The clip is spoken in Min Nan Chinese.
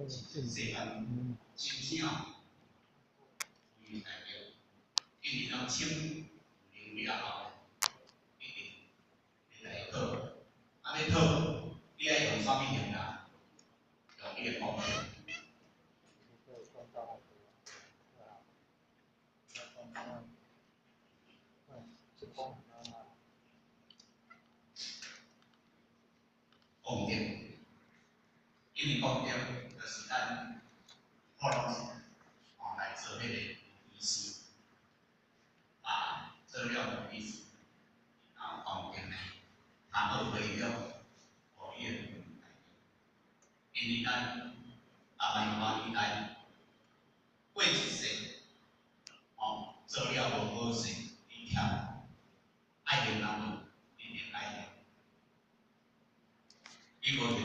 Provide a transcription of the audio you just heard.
是世間真正有代表，因為人簽有了後，一定會來討，啊欲討，你愛用啥物形啦？用你的貢獻。功德，因為功德就是咱普通哦來做彼個儀式，啊，做了儀式，然後功德呢，通好回向，予你的因為咱阿彌陀以來過一世，哦，做了無好勢，你欠愛用人無，一定愛用。伊無